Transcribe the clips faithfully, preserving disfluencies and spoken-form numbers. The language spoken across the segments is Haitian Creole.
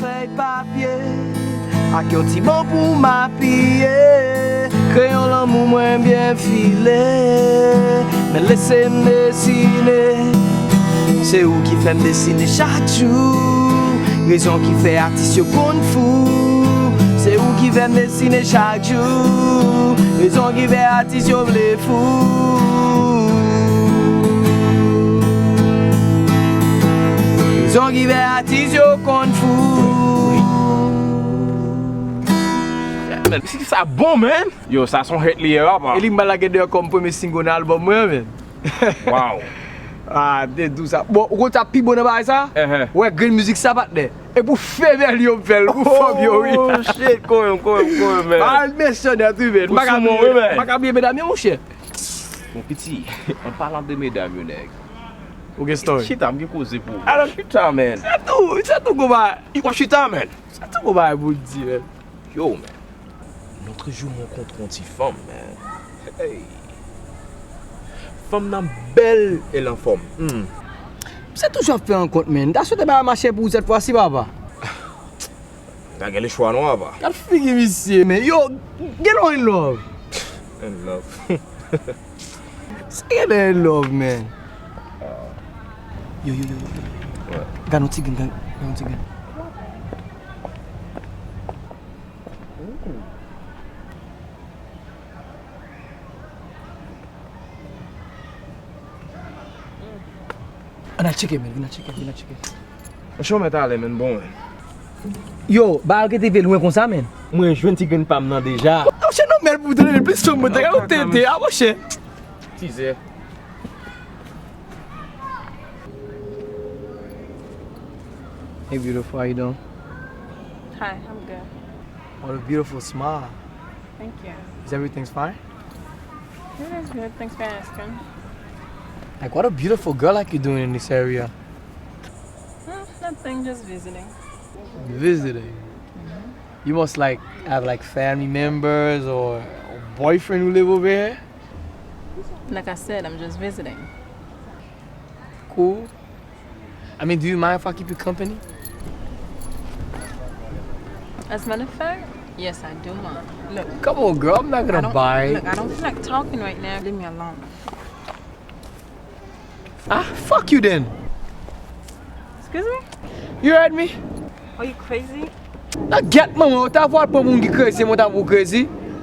Fèy papye ak yon ti bon pou m apiye. Kreyon lanmou mwen byen file, men lese m desine. Se ou ki fè m desine chak jou. Rezon ki fè atis yo konn fou. Se ou ki fè m desine chak jou. Rezon ki fè atis yo vle fou. Rezon ki fè atis yo konn fou. Men, si sa bon, man. Yo, sa son hit li ye, papa. E li m ba lage deyò kòm premye single nan album mwen, man. Wow. Ah, te dou sa. Bon, ou konn sa pi bon nan bagay sa? Wè, grenn mizik sa, patnè. E pou femèl yo m fè l, pou fanm yo, wi. Oh, shit, koyonm, koyonm, koyonm, man. Pa al mesye nèt, wi, man. M pa ka bliye medam yo, monchè. Mon piti, an palan de medam yo, nèg. Ou gen story. Chita, m gen koze pou ou. Alò, chita, man. Sa tou, sa tou gwo bagay. W ap chita, man. Sa tou gwo bagay pou w di, man. Yo, man. Lòt jou, mwen kontre yon ti fanm, man. Hey. Fanm nan bèl e l anfòm. Hmm. Se toujou ap fè rankont, man. M ta swete bagay mache pou ou sèt fwa si, papa. M pa gen lechwa non, papa. Gad figi misye, man. Yo, gen nou in love. In love. Sa gen nou in love, man. Yo, yo, yo, yo. Gad yon ti grenn, gad yon ti grenn. Ann al tcheke, man, vin al tcheke, vin al tcheke. Monchè, ou mèt ale, man, bon, man. Yo, bagay yo te rive lwen konsa, man. Mwen jwenn ti grenn pa m nan deja. Monchè, non, men pou tande plis fanm mwen te ka tete, a monchè. Tizè. Hey, beautiful, how you doing? Hi, I'm good. What a beautiful smile. Thank you. Is everything fine? It is good. Thanks for asking. Like, what a beautiful girl like you doing in this area. Hmm, nothing, just visiting. Visiting? You must, like, have, like, family members or a boyfriend who live over here? Like I said, I'm just visiting. Cool. I mean, do you mind if I keep you company? As a matter of fact, yes, I do mind. Look, come on, girl. I'm not gonna bite. Look, I don't feel like talking right now. Leave me alone. Ah, fuck you then. Excuse me? You heard me? Are you crazy? Nan gyèt manman, ou ta vwal pran moun ki krezi, mwen ta pou krezi.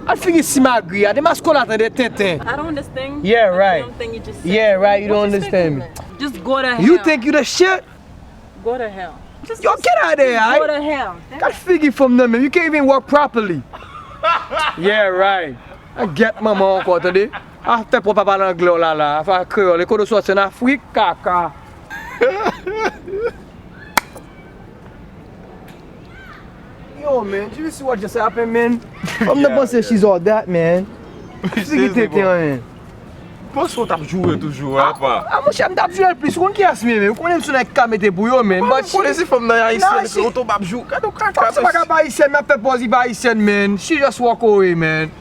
Al figi simagri a, de maskola tande tenten. I don't understand. Yeah, right. I don't think you just said. Yeah, right, you don't understand me. Just go to hell. You think you the shit? Go to hell. Just, yo, get out of here, go to hell. Gad figi fanm nan menm, you can't even walk properly. Yeah, right. A gyèt manman ankò, tande. A fè pwòp pa pale anglè w la la, a fè kreyòl, e kote w sòti, an Afrik, kaka. Yo, man, do you see what just happened, man? Fanm nan panse she's all that, man. Figi tenten, man. Panse w t ap joure toujou, apa. A, monchè, m t ap joure l plis. Ou konn kiyès m ye, man? Ou konnen m sou nèg k ka mete pou yo, man. Ou konnen si fanm nan ayisyèn, epi ou tonbe ap joure. Gade yon kaka. Fanm sa pa ka pa ayisyèn, men ap fè pòz li pa ayisyèn, man. She just walk away, man.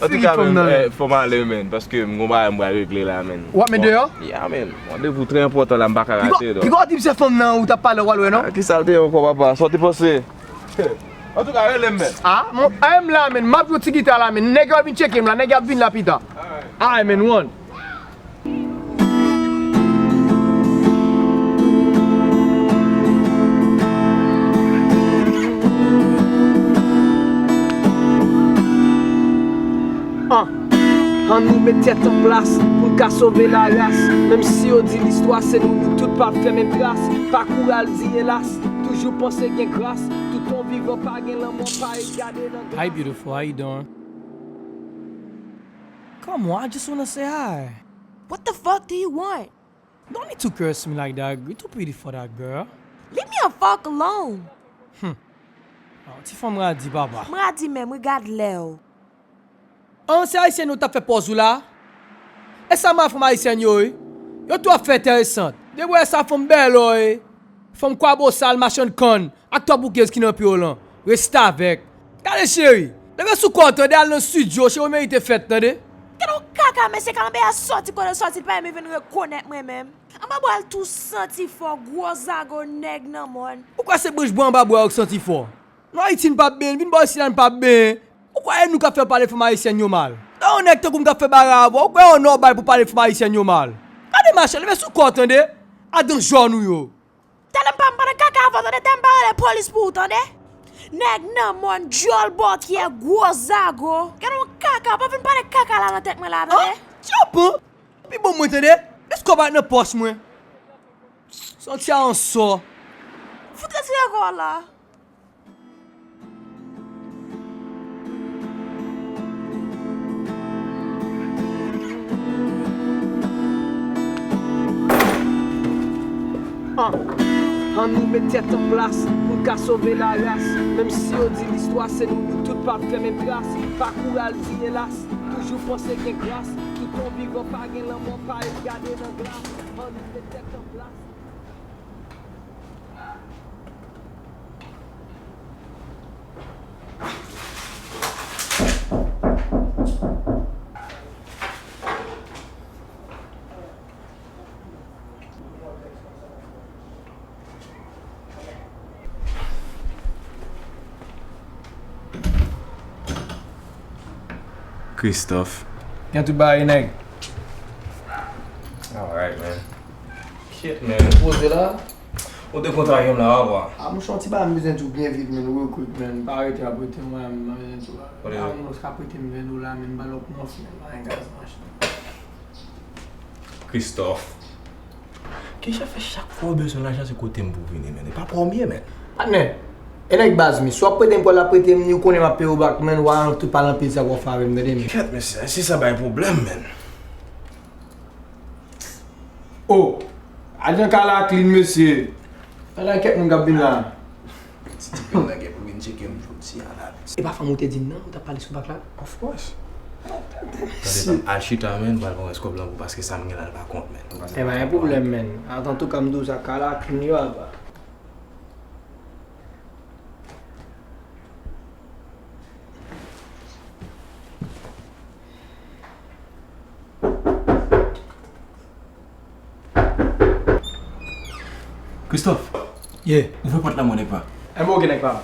Antouka, man, fò m ale, man, paske m gon bagay m pral regle la, man. W ap met deyò? Yeah, man. Randevou trè enpòtan la, m pa ka rate, non. Piga w di m se fanm nan ou t ap pale w al wè, non? Ah, kisa l te ye ankò, papa? Sa w te panse? Antouka, rele m, man. Ah, mon, a, m la, man. M ap jwe ti gita la, man. Nèg yo ap vin tcheke m la, nèg yo ap vin la pita. Alright, man, one. An, ann nou met tèt an plas pou n ka sove laras. Menm si yo di listwa se nou, nou tout p ap fè menm tras. Pa kouri al di elas, toujou panse gen gras. Tout tan w vivan pa gen lanmò, pa egare nan gras. Hi, beautiful. How you doing? Come on, I just wanna say hi. What the fuck do you want? Don't need to curse me like that. You're too pretty for that, girl. Leave me a fuck alone. Hmm. Oh, ti fanm radi, papa. M radi menm, wi, gad lè w. An, se ayisyen nou t ap fè pòz ou la? E sa m a fanm ayisyèn yo, wi. Yo tou ap fè enteresan. Depi w wè sa fanm bèlò, wi. Fanm kwabosal, machann kann, ak twò boukez ki nan pye w lan. Restavèk. Gade cheri, leve sou kò w tande, al nan estidyo, cheri, w merite fèt tande. Gade yon kaka, mesye, kalanbè a sòti kote l sòti, l pa menm vin rekonèt mwen menm. Anba bwa l tou santi fò, gwo zago, nèg nan mòn. Ou kwè se branch bwa anba bwa yo k santi fò? Non, Ayiti n p ap benyen, n vin bò isi la n p ap benyen. Ou kwè e nou k ap fè pale fanm ayisyèn yo mal? Lè yon nèg tankou m k ap fè bagay avè w, ou kwè e onò w bay pou pale fanm ayisyèn yo mal? Gade machè, leve sou kò w tande, adan jòn ou yo. Talè m pa m pale kaka avè w tande, talè m pa rele polis pou ou tande. Nèg nan mòn, dyòl bòkyè, gwo zago. Gade yon kaka, pa vin pale kaka la nan tèt mwen la tande. An? Tchapan! Pi bon mwen tande, èske w pa nan pòch mwen? Santi a ansò. Fout retire kò w la. An, ann nou met tèt an plas pou n ka sove laras. Menm si yo di listwa se nou, nou tout p ap fè menm tras. Pa kouri al di elas, toujou panse gen gras. Toutan w vivan pa gen lanmò, pa ret gade nan glas. Ann nou met tèt an plas. Christophe. Gen tout bagay, nèg. Alright, man. Shit, man. Ou poze la? Ou dekontrake m la, papa. A, mouche, yon ti bagay m bezwen di w byen vit, man. Real quick, man. Pa rete ap rete, mwen, m bezwen di w. A, mouche ka prete m ven dola, man. M ba l yon pnòf, man. M pa gen gaz nan machin. Christophe. Kijan fè chak fwa w bezwen lajan se kote m pou w vini, man? E pa premye, man. Patnè, e nèg baz mi. Si w ap prete m, pou w al ap prete m, ni ou konnen m ap peye w back, man. W a tout pale anpil sa w ap fè avè m, tande, man. Kèt, mesye, si sa bay pwoblèm, man. Oh! Ajan Kalaklin, mesye. Ala kèk moun k ap vin la. Ti, ti pèl la gen pou vin tcheke m jodi a la. E pa fanm ou te di m nan, ou t ap pale sou bak la? Of course. Tande, al chita, man, m pral pran rès kòb lan pou, paske sa m gen la, l pa kont, man. E pa gen pwoblèm, man. Antouka, m di w sa, Kalaklin yo apa. Christophe. Yeah. Ouvè pòt la, mon nèg pa. Enben, oke, nèg pa.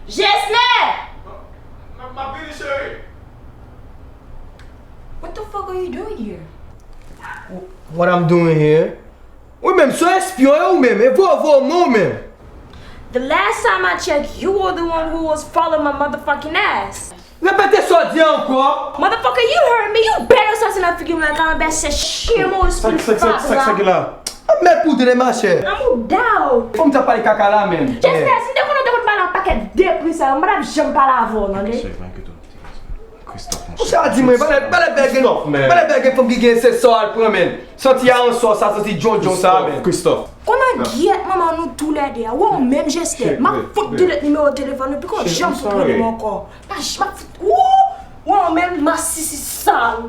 Jesner! M, m, m ap vini, cheri. What the fuck are you doing here? What I'm doing here? Ou menm, se yon espyon, e ou menm, e vovo, non, ou menm. The last time I checked, you were the one who was following my motherfucking ass. Repete sa w di a ankò. Motherfucker, you heard me. You better sòti nan figi m la, kalanbè se shame on you. Sa, sa, sa, sa, sa ki la? Anmèd pou w tande, machè. Anmouda w. Fanm sa pale kaka la menm. Jesner, si m te konnen w te konn pale yon pakèt de pri sa yo, m pa t ap janm pale avè w, tande. Christophe, monchè. Ou sa di mwen, pa lè, pa lè bèl gen, pa lè bèl gen fanm ki gen se sa w al pran, men. Santi a ansò sa, santi djondjon sa, men. Christophe. Konnen gyèt manman nou toulède a. Ou menm Jesner, m ap fout delete nimewo telefòn ou, piko janm fout rele m ankò. Pa j-, m ap fout, wou! Ou menm masisi sal.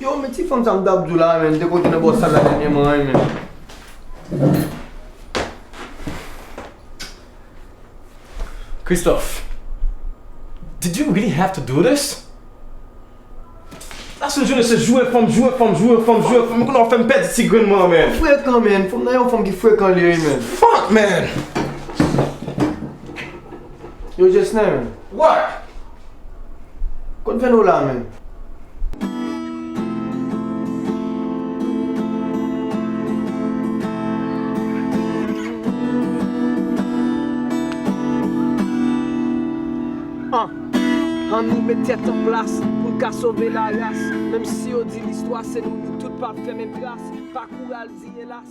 Yo, men ti fanm sa m t ap di w la, men, m te konte nan bò sal la dènyèman, wi, men. Christophe, did you really have to do this? Sa se jounen se joure fanm, joure fanm, joure fanm, joure fanm. Kounye a w fè m pèdi ti grenn mwen an, men. Frekan, men. Fanm nan yon fanm ki frekan li ye, men. Fuck, man. Yo, Jesner, men. What? Kot Venola, men? An, ann nou met tèt an plas pou n ka sove laras. Menm si yo di listwa se nou, nou tout p ap fè menm tras. Pa kouri al di elas.